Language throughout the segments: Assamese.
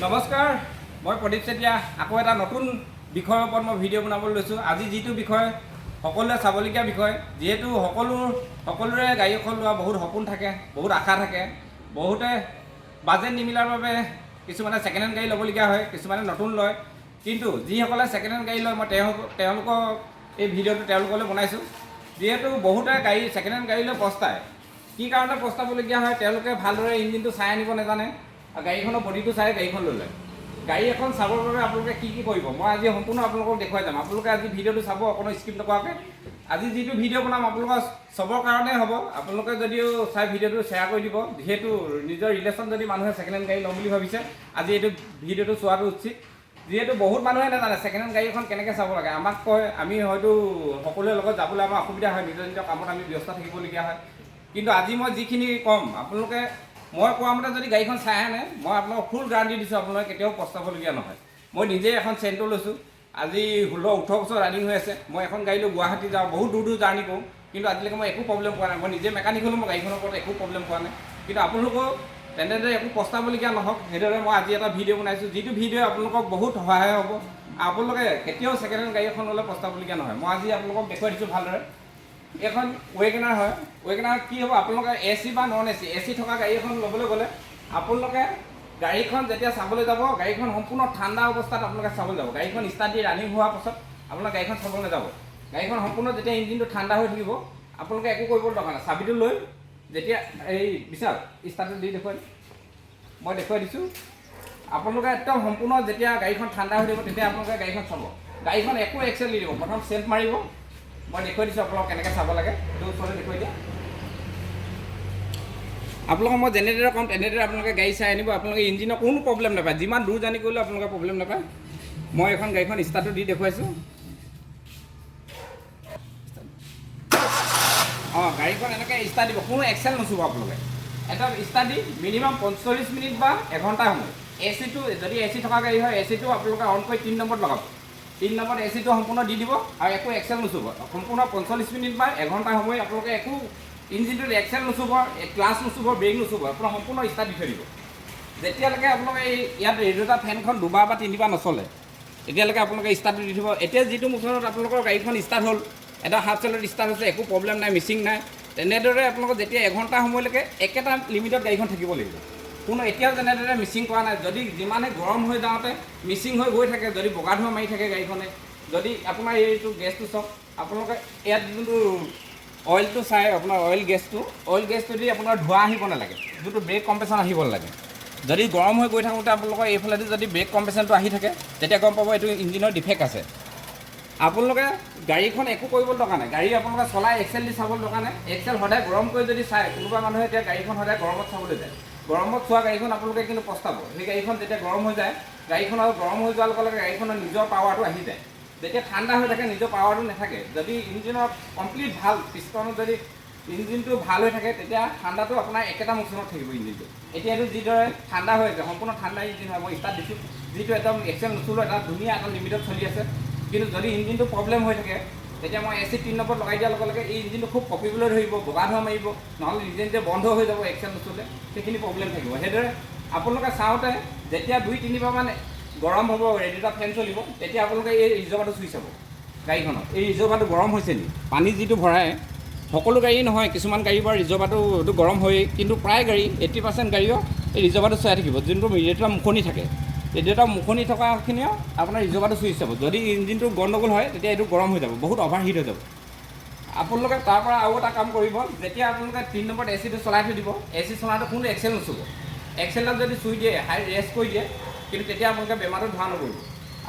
নমস্কাৰ, মই প্ৰদীপ চেতিয়া। আকৌ এটা নতুন বিষয়ৰ ওপৰত মই ভিডিঅ' বনাবলৈ লৈছোঁ। আজি যিটো বিষয় সকলোৱে চাবলগীয়া বিষয়, যিহেতু সকলোৰে গাড়ী এখন লোৱা বহুত সপোন থাকে, বহুত আশা থাকে। বহুতে বাজেট নিমিলাৰ বাবে কিছুমানে ছেকেণ্ড হেণ্ড গাড়ী ল'বলগীয়া হয়, কিছুমানে নতুন লয়। কিন্তু যিসকলে ছেকেণ্ড হেণ্ড গাড়ী লয়, মই তেওঁলোকক এই ভিডিঅ'টো তেওঁলোকলৈ বনাইছোঁ। যিহেতু বহুতে ছেকেণ্ড হেণ্ড গাড়ী লৈ পস্তায়। কি কাৰণে পস্তাবলগীয়া হয়? তেওঁলোকে ভালদৰে ইঞ্জিনটো চাই আনিব নাজানে আৰু গাড়ীখনৰ বডিটো চাই গাড়ীখন লৈ লয়। গাড়ী এখন চাবৰ বাবে আপোনালোকে কি কি কৰিব, মই আজি সম্পূৰ্ণ আপোনালোকক দেখুৱাই যাম। আপোনালোকে আজি ভিডিঅ'টো চাব অকণো স্কিপ নকৰাকৈ। আজি যিটো ভিডিঅ' বনাম, আপোনালোকৰ চবৰ কাৰণেই হ'ব। আপোনালোকে যদিও চাই ভিডিঅ'টো শ্বেয়াৰ কৰি দিব, যিহেতু নিজৰ ৰিলেশ্যন যদি মানুহে ছেকেণ্ড হেণ্ড গাড়ী ল'ম বুলি ভাবিছে, আজি এইটো ভিডিঅ'টো চোৱাটো উচিত। যিহেতু বহুত মানুহে নাজানে ছেকেণ্ড হেণ্ড গাড়ী এখন কেনেকৈ চাব লাগে। আমাক কয়, আমি হয়তো সকলোৰে লগত যাবলৈ আমাৰ অসুবিধা হয়, নিজৰ নিজৰ কামত আমি ব্যস্ত থাকিবলগীয়া হয়। কিন্তু আজি মই যিখিনি ক'ম, আপোনালোকে মই কোৱা মতে যদি গাড়ীখন চাই আনে, মই আপোনালোকক ফুল গাৰাণ্টি দিছোঁ, আপোনালোকে কেতিয়াও পস্তাবলগীয়া নহয়। মই নিজেই এখন চেণ্ট্ৰ লৈছোঁ, আজি 16-18 বছৰ ৰানিং হৈ আছে। মই এখন গাড়ী লৈ গুৱাহাটী যাওঁ, বহুত দূৰ দূৰ জাৰ্ণি কৰোঁ, কিন্তু আজিলৈকে মই একো প্ৰব্লেম পোৱা নাই। মই নিজে মেকানিক হ'লেও মই গাড়ীখনৰ ওপৰত একো প্ৰব্লেম পোৱা নাই। কিন্তু আপোনালোকেও তেনেদৰে একো পস্তাবলগীয়া নহওক, সেইদৰে মই আজি এটা ভিডিঅ' বনাইছোঁ, যিটো ভিডিঅ' আপোনালোকক বহুত সহায় হ'ব। আপোনালোকে কেতিয়াও ছেকেণ্ড হেণ্ড গাড়ী এখন ল'লে পস্তাবলগীয়া নহয়। মই আজি আপোনালোকক দেখুৱাই দিছোঁ ভালদৰে। এইখন ৱেগনাৰ হয়। ৱেগনাৰ কি হ'ব, আপোনালোকে এ চি বা নন এ চি, এ চি থকা গাড়ী এখন ল'বলৈ গ'লে আপোনালোকে গাড়ীখন যেতিয়া চাবলৈ যাব, গাড়ীখন সম্পূৰ্ণ ঠাণ্ডা অৱস্থাত আপোনালোকে চাবলৈ যাব। গাড়ীখন ষ্টাৰ্ট দি ৰানিং হোৱাৰ পাছত আপোনালোকে গাড়ীখন চাবলৈ নাযাব। গাড়ীখন সম্পূৰ্ণ যেতিয়া ইঞ্জিনটো ঠাণ্ডা হৈ থাকিব, আপোনালোকে একো কৰিব দৰকাৰ নাই। চাবিটো লৈ যেতিয়া এই বিশাল ষ্টাৰ্টটো দি দেখুৱাই, মই দেখুৱাই দিছোঁ। আপোনালোকে একদম সম্পূৰ্ণ যেতিয়া গাড়ীখন ঠাণ্ডা হৈ থাকিব, তেতিয়া আপোনালোকে গাড়ীখন চাব। গাড়ীখন একো এক্সেল নিদিব, প্ৰথম চেল্ফ মাৰিব। মই দেখুৱাই দিছোঁ আপোনালোকক কেনেকৈ চাব লাগে। এইটো ওচৰতে দেখুৱাই দিয়া। আপোনালোকক মই যেনেদৰে ক'ম, তেনেদৰে আপোনালোকে গাড়ী চাই আনিব। আপোনালোকে ইঞ্জিনৰ কোনো প্ৰব্লেম নাপায়। যিমান দূৰ জাৰ্ণি কৰিলেও আপোনালোকে প্ৰব্লেম নাপায়। মই এখন গাড়ীখন ষ্টাৰ্টটো দি দেখুৱাইছোঁ। গাড়ীখন এনেকৈ ষ্টাৰ্ট দিব, কোনো এক্সেল নুচুব। আপোনালোকে এটা ষ্টাৰ্ট দি মিনিমাম 45 মিনিট বা এঘণ্টা সময় এ চিটো, যদি এ চি থকা গাড়ী হয়, এ চিটো আপোনালোকে অন কৰি 3 নম্বৰত লগাব। 3 নম্বৰত এ চিটো সম্পূৰ্ণ দি দিব আৰু একো এক্সেল নুচুব। সম্পূৰ্ণ 45 মিনিট বা এঘণ্টা সময় আপোনালোকে একো ইঞ্জিনটোত এক্সেল নুচুব, ক্লাছ নুচুব, ব্ৰেক নুচুব। আপোনাৰ সম্পূৰ্ণ ষ্টাৰ্ট দি থৈ দিব। যেতিয়ালৈকে আপোনালোকে এই ইয়াত ৰেডিয়েটাৰ ফেনখন দুবাৰ বা তিনিবাৰ নচলে, তেতিয়ালৈকে আপোনালোকে ষ্টাৰ্টটো দি থ'ব। এতিয়া যিটো মোচনত আপোনালোকৰ গাড়ীখন ষ্টাৰ্ট হ'ল, এটা হাফ চেলত ষ্টাৰ্ট হৈছে, একো প্ৰব্লেম নাই, মিচিং নাই, তেনেদৰে আপোনালোকৰ যেতিয়া এঘণ্টা সময়লৈকে একেটা লিমিটত গাড়ীখন থাকিব লাগিব। কোনো এতিয়াও যেনেদৰে মিচিং কৰা নাই। যদি যিমানে গৰম হৈ যাওঁতে মিচিং হৈ গৈ থাকে, যদি বগা ধোঁৱা মাৰি থাকে গাড়ীখনে, যদি আপোনাৰ এইটো গেছটো চাওক, আপোনালোকে ইয়াত যোনটো অইলটো চাই, আপোনাৰ অইল গেছটো দি আপোনাৰ ধোঁৱা আহিব নালাগে, যোনটো ব্ৰেক কম্প্ৰেশ্যন আহিব নালাগে। যদি গৰম হৈ গৈ থাকোঁতে আপোনালোকৰ এইফালেদি যদি ব্ৰেক কম্প্ৰেশ্যনটো আহি থাকে, তেতিয়া গম পাব এইটো ইঞ্জিনৰ ডিফেক্ট আছে। আপোনালোকে গাড়ীখন একো কৰিব দৰকাৰ নাই। গাড়ী আপোনালোকে চলাই এক্সেল দি চাবলৈ দৰকাৰ নাই। এক্সেল সদায় গৰম কৰি যদি চায় কোনোবা মানুহে, এতিয়া গাড়ীখন সদায় গৰমত চাবলৈ যায়, গৰমত চোৱা গাড়ীখন আপোনালোকে কিন্তু পস্তাব। সেই গাড়ীখন যেতিয়া গৰম হৈ যায়, গাড়ীখন আৰু গৰম হৈ যোৱাৰ লগে লগে গাড়ীখনৰ নিজৰ পাৱাৰটো আহি যায়। যেতিয়া ঠাণ্ডা হৈ থাকে, নিজৰ পাৱাৰটো নাথাকে। যদি ইঞ্জিনৰ কমপ্লিট ভাল পিষ্টনত যদি ইঞ্জিনটো ভাল হৈ থাকে, তেতিয়া ঠাণ্ডাটো আপোনাৰ একেটা মোচনত থাকিব ইঞ্জিনটো। এতিয়া এইটো যিদৰে ঠাণ্ডা হৈ আছে, সম্পূৰ্ণ ঠাণ্ডা ইঞ্জিন হয়। মই ষ্টাৰ্ট দিছোঁ, যিটো একদম এক্সেল নুচুলো, এটা ধুনীয়া এটা লিমিটত চলি আছে। কিন্তু যদি ইঞ্জিনটো প্ৰব্লেম হৈ থাকে, তেতিয়া মই এ চি 3 নম্বৰত লগাই দিয়াৰ লগে লগে এই ইঞ্জিনটো খুব কঁপিবলৈ ধৰিব, বগা ধোঁৱা মাৰিব, নহ'লে নিজে নিজে বন্ধ হৈ যাব এক্সেল নুচুলে। সেইখিনি প্ৰব্লেম থাকিব। সেইদৰে আপোনালোকে চাওঁতে যেতিয়া দুই তিনিবাৰমান গৰম হ'ব, ৰেডিয়েটাৰ ফেন চলিব, তেতিয়া আপোনালোকে এই ৰিজৰ্ভাৰটো চুই চাব। গাড়ীখনত এই ৰিজৰ্ভাৰটো গৰম হৈছে নি, পানী যিটো ভৰাই। সকলো গাড়ী নহয়, কিছুমান গাড়ী বাৰু ৰিজৰ্ভাৰটো এইটো গৰম হয়েই, কিন্তু প্ৰায় গাড়ী, 80% গাড়ীও এই ৰিজৰ্ভাৰটো চুৱাই থাকিব। যোনটো ৰেডিয়েটাৰ মুখনি থাকে, ৰেডিয়েটাৰ মুখনি থকাখিনিও আপোনাৰ ৰিজৰ্ভাৰটো চুই চাব। যদি ইঞ্জিনটো গণ্ডগোল হয়, তেতিয়া এইটো গৰম হৈ যাব, বহুত অভাৰ হিট হৈ যাব। আপোনালোকে তাৰ পৰা আৰু এটা কাম কৰিব, যেতিয়া আপোনালোকে 3 নম্বৰত এ চিটো চলাই থৈ দিব, এ চি চলাওঁতে কোনো এক্সেল নুচুব। এক্সেলডাল যদি চুই দিয়ে, হাই ৰেষ্ট কৰি দিয়ে, কিন্তু তেতিয়া আপোনালোকে বেমাৰটো ধৰা নপৰিব।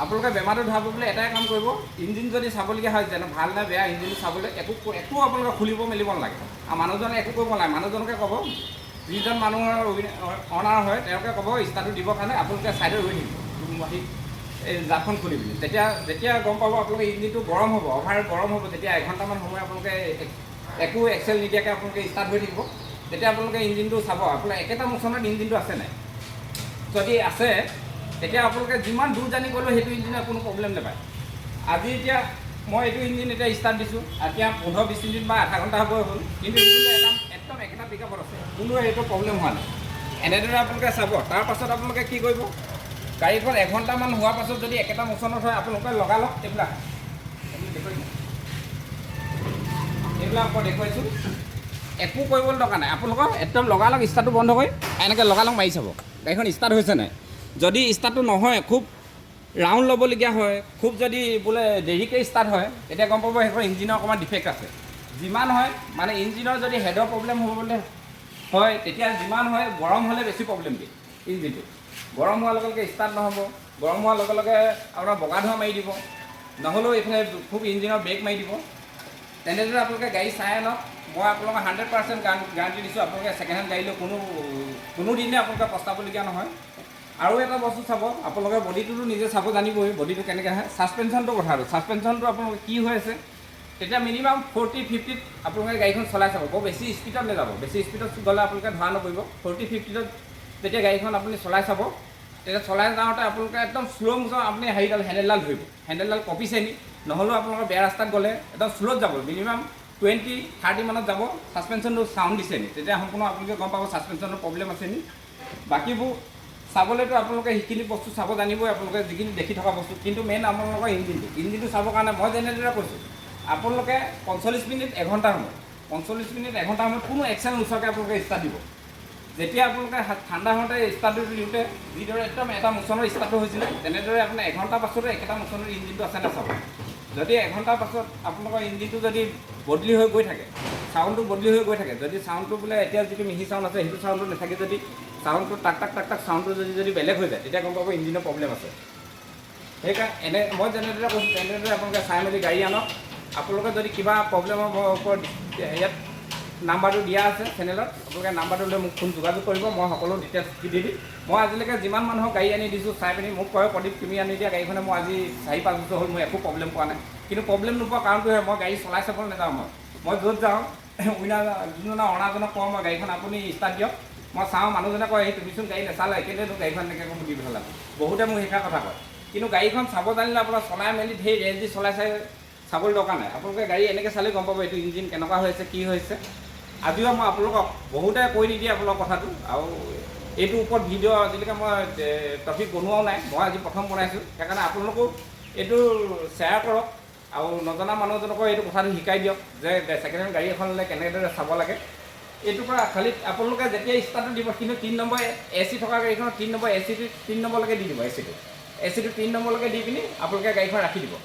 আপোনালোকে বেমাৰটো ধৰা পৰিবলৈ এটাই কাম কৰিব, ইঞ্জিন যদি চাবলগীয়া হয়, যেনে ভাল নে বেয়া ইঞ্জিনটো চাবলৈ, একো একো আপোনালোকে খুলিব মেলিব নালাগে আৰু মানুহজনে একো কৰিব নালাগে। মানুহজনকে ক'ব, যিজন মানুহৰ অনাৰ হয়, তেওঁকে ক'ব ষ্টাৰ্টটো দিবৰ কাৰণে। আপোনালোকে ছাইডত ৰৈ থাকিব আহি এই জাপখন খুলি পিনি। তেতিয়া যেতিয়া গম পাব আপোনালোকে ইঞ্জিনটো গৰম হ'ব, অভাৰ গৰম হ'ব, তেতিয়া এঘণ্টামান সময় আপোনালোকে একো এক্সেল নিদিয়াকৈ আপোনালোকে ষ্টাৰ্ট হৈ থাকিব। তেতিয়া আপোনালোকে ইঞ্জিনটো চাব, আপোনাৰ একেটা মোচনত ইঞ্জিনটো আছে নাই। যদি আছে, তেতিয়া আপোনালোকে যিমান দূৰ জাৰ্ণি গ'লেও সেইটো ইঞ্জিনৰ কোনো প্ৰব্লেম নাপায়। আজি এতিয়া মই এইটো ইঞ্জিন এতিয়া ষ্টাৰ্ট দিছোঁ, এতিয়া 15-20 মিনিট বা আধা ঘণ্টা হ'ব হ'ল, কিন্তু ইঞ্জিনটো এটা একদম একেটা পিকআপত আছে, কোনো এইটো প্ৰব্লেম হোৱা নাই। এনেদৰে আপোনালোকে চাব। তাৰপাছত আপোনালোকে কি কৰিব? গাড়ীখন এঘণ্টামান হোৱাৰ পাছত যদি একেটা মোচনত হয়, আপোনালোকে লগালগ এইবিলাক আপুনি দেখুৱাই দিয়ক। এইবিলাক মই দেখুৱাইছোঁ, একো কৰিবলৈ দৰকাৰ নাই। আপোনালোকৰ একদম লগালগ ষ্টাৰ্টটো বন্ধ কৰি এনেকৈ লগালগ মাৰি চাব গাড়ীখন ষ্টাৰ্ট হৈছে নাই। যদি ষ্টাৰ্টটো নহয়, খুব ৰাউণ্ড ল'বলগীয়া হয়, খুব যদি বোলে দেৰিকৈ ষ্টাৰ্ট হয়, তেতিয়া গম পাব সেইখন ইঞ্জিনৰ অকণমান ডিফেক্ট আছে। যিমান হয় মানে ইঞ্জিনৰ যদি হেডৰ প্ৰব্লেম হ'বলৈ হয়, তেতিয়া যিমান হয় গৰম হ'লে বেছি প্ৰব্লেম দিয়ে। ইঞ্জিনটো গৰম হোৱাৰ লগে লগে ষ্টাৰ্ট নহ'ব, গৰম হোৱাৰ লগে লগে আপোনাৰ বগা ধোঁৱা মাৰি দিব, নহ'লেও এইফালে খুব ইঞ্জিনৰ ব্ৰেক মাৰি দিব। তেনেদৰে আপোনালোকে গাড়ী চাই আনক। মই আপোনালোকক 100% গাৰাণ্টি দিছোঁ, আপোনালোকে ছেকেণ্ড হেণ্ড গাড়ী লৈ কোনো দিনে আপোনালোকে পস্তাবলগীয়া নহয়। আৰু এটা বস্তু চাব, আপোনালোকে বডিটোতো নিজে চাব জানিবই বডিটো কেনেকৈ আহে। ছাছপেনশ্যনটোৰ কথাটো, ছাছপেনশ্যনটো আপোনালোকে কি হৈ আছে, তেতিয়া মিনিমাম 40-50ত আপোনালোকে গাড়ীখন চলাই চাব। বৰ বেছি স্পীডত নাযাব, বেছি স্পীডত গ'লে আপোনালোকে ধৰা নপৰিব। 40-50ত যেতিয়া গাড়ীখন আপুনি চলাই চাব, তেতিয়া চলাই যাওঁতে আপোনালোকে একদম শ্ল' মোচন আপুনি হেৰিডাল হেণ্ডেলডাল ধৰিব, হেণ্ডেলডাল কঁপিছে নি। নহ'লেও আপোনালোকৰ বেয়া ৰাস্তাত গ'লে একদম শ্ল'ত যাব, মিনিমাম 20-30 মানত যাব। ছাছপেনশ্যনটো চাউণ্ড দিছে নি, তেতিয়া সম্পূৰ্ণ আপোনালোকে গম পাব ছাছপেনশ্যনৰ প্ৰব্লেম আছে নি। বাকীবোৰ চাবলৈতো আপোনালোকে সেইখিনি বস্তু চাব জানিবই, আপোনালোকে যিখিনি দেখি থকা বস্তু। কিন্তু মেইন আপোনালোকৰ ইঞ্জিনটো চাবৰ কাৰণে মই যেনেদৰে কৈছোঁ, আপোনালোকে 45 মিনিট এঘণ্টা সময়, 45 মিনিট এঘণ্টা সময়ত কোনো এক্সেল নোচোৱাকৈ আপোনালোকে ষ্টাৰ্ট দিব। যেতিয়া আপোনালোকে ঠাণ্ডা হওঁতে ষ্টাৰ্টটো দিওঁতে যিদৰে একদম এটা মোচনৰ ষ্টাৰ্টটো হৈছিলে, তেনেদৰে আপোনাৰ এঘণ্টাৰ পাছতে একেটা মোচনৰ ইঞ্জিনটো আছে নে চাব। যদি এঘণ্টাৰ পাছত আপোনালোকৰ ইঞ্জিনটো যদি বদলি হৈ গৈ থাকে, চাউণ্ডটো বদলি হৈ গৈ থাকে, যদি চাউণ্ডটো বোলে এতিয়া যিটো মিহি চাউণ্ড আছে সেইটো চাউণ্ডটো নাথাকে, যদি চাউণ্ডটো টাক টাক টাক টাক চাউণ্ডটো যদি বেলেগ হৈ যায়, তেতিয়া গম পাব ইঞ্জিনৰ প্ৰব্লেম আছে। সেইকাৰণে এনে মই যেনেদৰে কৈছোঁ তেনেদৰে আপোনালোকে চাই মেলি গাড়ী আনক। আপোনালোকে যদি কিবা প্ৰব্লেমৰ ওপৰত ইয়াত নাম্বাৰটো দিয়া আছে চেনেলত, আপোনালোকে নাম্বাৰটো লৈ মোক ফোন যোগাযোগ কৰিব, মই সকলো ডিটেইলছ দি দিম। মই আজিলৈকে যিমান মানুহক গাড়ী আনি দিছোঁ চাই পিনি মোক কয়, "প্ৰদীপ, তুমি আনি দিয়া গাড়ীখনে মই আজি 4-5 বছৰ হ'ল, মই একো প্ৰব্লেম পোৱা নাই।" কিন্তু প্ৰব্লেম নোপোৱা কাৰণটোহে মই গাড়ী চলাই চাবলৈ নাযাওঁ। মই য'ত যাওঁ, উইনাৰ যোনজনা অনাজনক কওঁ, মই গাড়ীখন আপুনি ষ্টাৰ্ট দিয়ক, মই চাওঁ। মানুহজনে কয়, "এই তুমিচোন গাড়ী নাচালে, কেলেনো গাড়ীখন এনেকৈ মোক দি পঠালা?" বহুতে মোক সেইষাৰ কথা কয়। কিন্তু গাড়ীখন চাব জানিলে আপোনাৰ চলাই মেলি ধেৰ ৰেঞ্জ দি চলাই চাই চাবলৈ দৰকাৰ নাই। আপোনালোকে গাড়ী এনেকৈ চালেই গম পাব এইটো ইঞ্জিন কেনেকুৱা হৈছে, কি হৈছে। আজিও মই আপোনালোকক বহুতে কৈ নিদিয়ে আপোনালোকৰ কথাটো, আৰু এইটোৰ ওপৰত ভিডিঅ' আজিলৈকে মই টপিক বনোৱাও নাই, মই আজি প্ৰথম বনাইছোঁ। সেইকাৰণে আপোনালোকো এইটো শ্বেয়াৰ কৰক আৰু নজনা মানুহজনকো এইটো কথাটো শিকাই দিয়ক যে ছেকেণ্ড হেণ্ড গাড়ী এখন ল'লে কেনেদৰে চাব লাগে। এইটোৰ পৰা খালি আপোনালোকে যেতিয়া ষ্টাৰ্টটো দিব, কিন্তু 3 নম্বৰ এ চি থকা গাড়ীখনত 3 নম্বৰ এ চিটো 3 নম্বৰলৈকে দি দিব। এ চিটো 3 নম্বৰলৈকে দি পিনি আপোনালোকে গাড়ীখন ৰাখি দিব।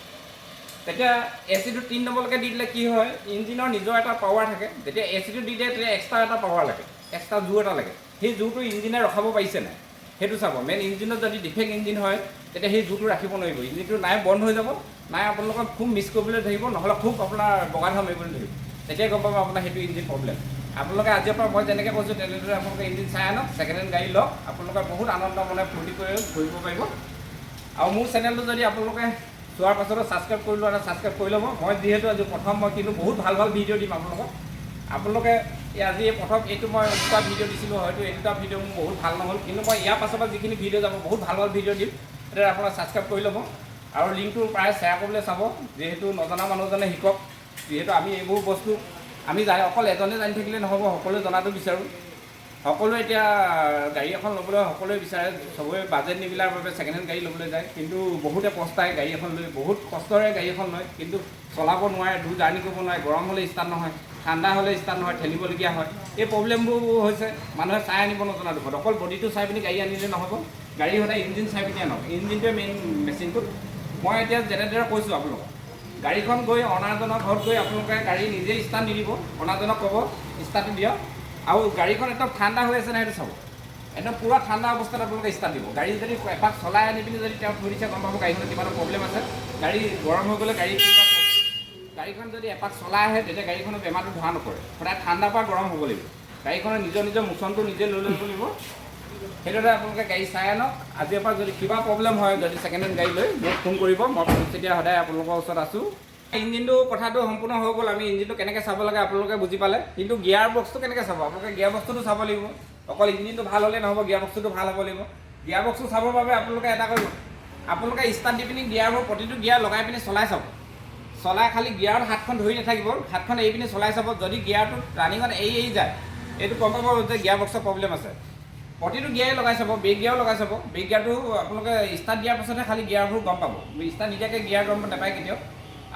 তেতিয়া এ চিটো 3 নম্বৰলৈকে দি দিলে কি হয়, ইঞ্জিনৰ নিজৰ এটা পাৱাৰ থাকে। যেতিয়া এ চিটো দি দিয়ে, তেতিয়া এক্সট্ৰা এটা পাৱাৰ লাগে, এক্সট্ৰা জোৰ এটা লাগে। সেই জোৰটো ইঞ্জিনে ৰখাব পাৰিছে নাই সেইটো চাব। মেইন ইঞ্জিনত যদি ডিফেক্ট ইঞ্জিন হয়, তেতিয়া সেই জোৰটো ৰাখিব নোৱাৰিব। ইঞ্জিনটো নাই বন্ধ হৈ যাব, নাই আপোনালোকক খুব মিছ কৰিবলৈ ধৰিব, নহ'লে খুব আপোনাৰ বগা ধোঁৱা মাৰিবলৈ ধৰিব। তেতিয়াই গম পাব আপোনাৰ সেইটো ইঞ্জিন প্ৰব্লেম। আপোনালোকে আজিৰ পৰা মই যেনেকৈ কৈছোঁ তেনেদৰে আপোনালোকে ইঞ্জিন চাই আনক, ছেকেণ্ড হেণ্ড গাড়ী লওক, আপোনালোকে বহুত আনন্দ মনে ফূৰ্তি কৰি ঘূৰিব পাৰিব। আৰু মোৰ চেনেলটো যদি আপোনালোকে চোৱাৰ পাছতো ছাবস্ক্ৰাইব কৰি লোৱা নাই, ছাবস্ক্ৰাইব কৰি ল'ব। মই যিহেতু আজি প্ৰথম, মই কিন্তু বহুত ভাল ভাল ভিডিঅ' দিম আপোনালোকক। আপোনালোকে এই আজি এই প্ৰথম এইটো মই দুটা ভিডিঅ' দিছিলোঁ, হয়তো এই দুটা ভিডিঅ' মোৰ বহুত ভাল নহ'ল, কিন্তু মই ইয়াৰ পাছৰ পৰা যিখিনি ভিডিঅ' যাব বহুত ভাল ভাল ভিডিঅ' দিম। তেতিয়া আপোনালোকে ছাবস্ক্ৰাইব কৰি ল'ব আৰু লিংকটো প্ৰায় শ্বেয়াৰ কৰিবলৈ চাব, যিহেতু নজনা মানুহজনে শিকক। যিহেতু আমি এইবোৰ বস্তু আমি জানি অকল এজনে জানি থাকিলে নহ'ব, সকলোৱে জনাটো বিচাৰোঁ। সকলোৱে এতিয়া গাড়ী এখন ল'বলৈ সকলোৱে বিচাৰে, চবৰে বাজেট নিমিলাৰ বাবে ছেকেণ্ড হেণ্ড গাড়ী ল'বলৈ যায়। কিন্তু বহুতে পস্তায় গাড়ী এখন লৈ, বহুত কষ্টৰে গাড়ী এখন লয়, কিন্তু চলাব নোৱাৰে, দূৰ জাৰ্ণি কৰিব নোৱাৰে, গৰম হ'লে ষ্টাৰ্ট নহয়, ঠাণ্ডা হ'লে ষ্টাৰ্ট নহয়, ঠেলিবলগীয়া হয়। এই প্ৰব্লেমবোৰ হৈছে মানুহে চাই আনিব নজনা দুখত। অকল বডিটো চাই পিনি গাড়ী আনিলে নহ'ব, গাড়ী সদায় ইঞ্জিন চাই পিনি আনক। ইঞ্জিনটোৱে মেইন মেচিনটো। মই এতিয়া যেনেদৰে কৈছোঁ, আপোনালোকক গাড়ীখন গৈ অনাজনৰ ঘৰত গৈ আপোনালোকে গাড়ী নিজে ষ্টাৰ্ট নিদিব, অনাজনক ক'ব ষ্টাৰ্টটো দিয়ক। আৰু গাড়ীখন একদম ঠাণ্ডা হৈ আছে নাই সেইটো চাব। একদম পূৰা ঠাণ্ডা অৱস্থাত আপোনালোকে ষ্টাৰ্ট দিব। গাড়ী যদি এপাক চলাই আনি পিনি যদি তেওঁ থৈ দিছে, গম পাব গাড়ীখনত কিবা এটা প্ৰব্লেম আছে। গাড়ী গৰম হৈ গ'লে গাড়ী কিবা গাড়ীখন যদি এপাক চলাই আহে, তেতিয়া গাড়ীখনৰ বেমাৰটো ধৰা নপৰে। সদায় ঠাণ্ডাৰ পৰা গৰম হ'ব লাগিব। গাড়ীখনৰ নিজৰ নিজৰ মোচনটো নিজে লৈ ল'ব লাগিব। সেইদৰে আপোনালোকে গাড়ী চাই আনক। আজিৰ পৰা যদি কিবা প্ৰব্লেম হয়, যদি ছেকেণ্ড হেণ্ড গাড়ী লৈ, মোক ফোন কৰিব। মই তেতিয়া সদায় আপোনালোকৰ ওচৰত আছোঁ। ইঞ্জিনটো কথাটো সম্পূৰ্ণ হৈ গ'ল। আমি ইঞ্জিনটো কেনেকৈ চাব লাগে আপোনালোকে বুজি পালে, কিন্তু গিয়াৰ বক্সটো কেনেকৈ চাব? আপোনালোকে গিয়াৰ বক্সটোতো চাব লাগিব। অকল ইঞ্জিনটো ভাল হ'লে নহ'ব, গিয়াৰ বক্সটোতো ভাল হ'ব লাগিব। গিয়াৰ বক্সটো চাবৰ বাবে আপোনালোকে এটা কৰিব, আপোনালোকে ষ্টাৰ্ট দি পিনি গিয়াৰবোৰ প্ৰতিটো গিয়াৰ লগাই পিনি চলাই চাব। চলাই খালি গিয়াৰত হাতখন ধৰি নাথাকিব, হাতখন এৰি পিনি চলাই চাব। যদি গিয়াৰটো ৰানিঙত এৰি এৰি যায়, এইটো গম পাব যে গিয়াৰ বক্সৰ প্ৰব্লেম আছে। প্ৰতিটো গিয়াৰে লগাই চাব, ব্ৰেক গিয়াৰো লগাই চাব। ব্ৰেক গিয়াৰটো আপোনালোকে ষ্টাৰ্ট দিয়াৰ পাছতহে খালি গিয়াৰবোৰ গম পাব। ষ্টাৰ্ট নিদিয়াকৈ গিয়াৰ গম নাপায় কেতিয়াও।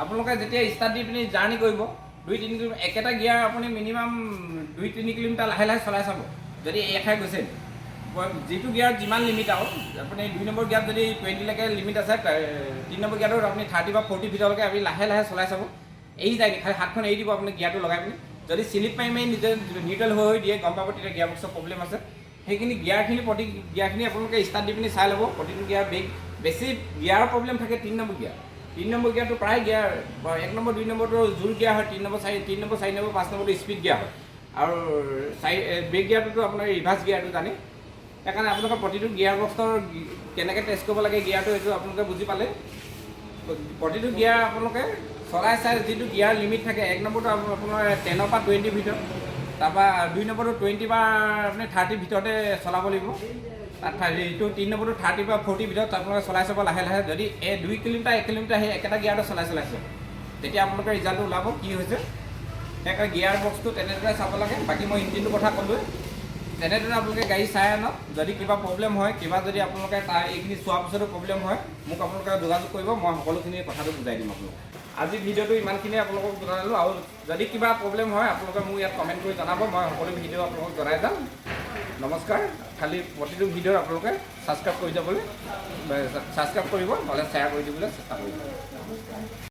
আপোনালোকে যেতিয়া ষ্টাৰ্ট দি পিনি জাৰ্ণি কৰিব 2-3 কিলোমিটাৰ, একেটা গিয়াৰ আপুনি মিনিমাম 2-3 কিলোমিটাৰ লাহে লাহে চলাই চাব। যদি এখাই গৈছে, যিটো গিয়াৰত যিমান লিমিট আৰু আপুনি 2 নম্বৰ গিয়াৰত যদি 20লৈকে লিমিট আছে, 3 নম্বৰ গিয়াৰটোত আপুনি 30 বা 40 ভিতৰলৈকে আপুনি লাহে লাহে চলাই চাব। এৰি যায় নি, খালি হাতখন এৰি দিব আপুনি গিয়াৰটো লগাই পিনি। যদি শ্লিপ মাৰি মাৰি নিজে নিউট্ৰেল হৈ হৈ দিয়ে, গম পাব তেতিয়া গিয়াৰ বক্সৰ প্ৰব্লেম আছে। সেইখিনি গিয়াৰখিনি, প্ৰতি গিয়াৰখিনি আপোনালোকে ষ্টাৰ্ট দি পিনি চাই ল'ব। প্ৰতিটো গিয়াৰ ব্ৰেক, বেছি গিয়াৰৰ প্ৰব্লেম থাকে 3 নম্বৰ গিয়াৰ। 3 নম্বৰ গিয়াৰটো প্ৰায় গিয়াৰ, 1 নম্বৰ 2 নম্বৰটো জোৰ গিয়াৰ হয়, 3 নম্বৰ 4 নম্বৰ 5 নম্বৰটো স্পীড গিয়াৰ হয় আৰু চাৰি ব্ৰেক গিয়াৰটোতো আপোনাৰ ৰিভাৰ্ছ গিয়াৰটো জানে। সেইকাৰণে আপোনালোকে প্ৰতিটো গিয়াৰ বক্সৰ কেনেকৈ টেষ্ট কৰিব লাগে গিয়াৰটো, এইটো আপোনালোকে বুজি পালে। প্ৰতিটো গিয়াৰ আপোনালোকে চলাই চাই যিটো গিয়াৰ লিমিট থাকে, 1 নম্বৰটো আপোনাৰ 10ৰ পৰা 20ৰ ভিতৰত, তাৰপৰা 2 নম্বৰটো 20 বা আপুনি 30ৰ ভিতৰতে চলাব লাগিব। তাত এইটো 3 নম্বৰটো 30 বা 40ৰ ভিতৰত আপোনালোকে চলাই চাব লাহে লাহে। যদি এই 2 কিলোমিটাৰ 1 কিলোমিটাৰ সেই একেটা গিয়াৰতে চলাই চলাই চাব, তেতিয়া আপোনালোকৰ ৰিজাল্টটো ওলাব কি হৈছে। সেইকাৰণে গিয়াৰ বক্সটো তেনেদৰে চাব লাগে। বাকী মই ইঞ্জিনটোৰ কথা ক'লোৱে। তেনেদৰে আপোনালোকে গাড়ী চাই আনক। যদি কিবা প্ৰব্লেম হয়, কিবা যদি আপোনালোকে তাৰ এইখিনি চোৱাৰ পিছতো প্ৰব্লেম হয়, মোক আপোনালোকে যোগাযোগ কৰিব, মই সকলোখিনি কথাটো বুজাই দিম আপোনালোকক। আজি ভিডিঅ'টো ইমানখিনিয়ে আপোনালোকক জনালোঁ। আৰু যদি কিবা প্ৰব্লেম হয়, আপোনালোকে মোক ইয়াত কমেণ্ট কৰি জনাব, মই সকলো ভিডিঅ' আপোনালোকক জনাই যাম। নমস্কাৰ। খালি প্ৰতিটো ভিডিঅ'ত আপোনালোকে ছাবস্ক্ৰাইব কৰি যাবলৈ, ছাবস্ক্ৰাইব কৰিব, নহ'লে শ্বেয়াৰ কৰি দিবলৈ চেষ্টা কৰিব।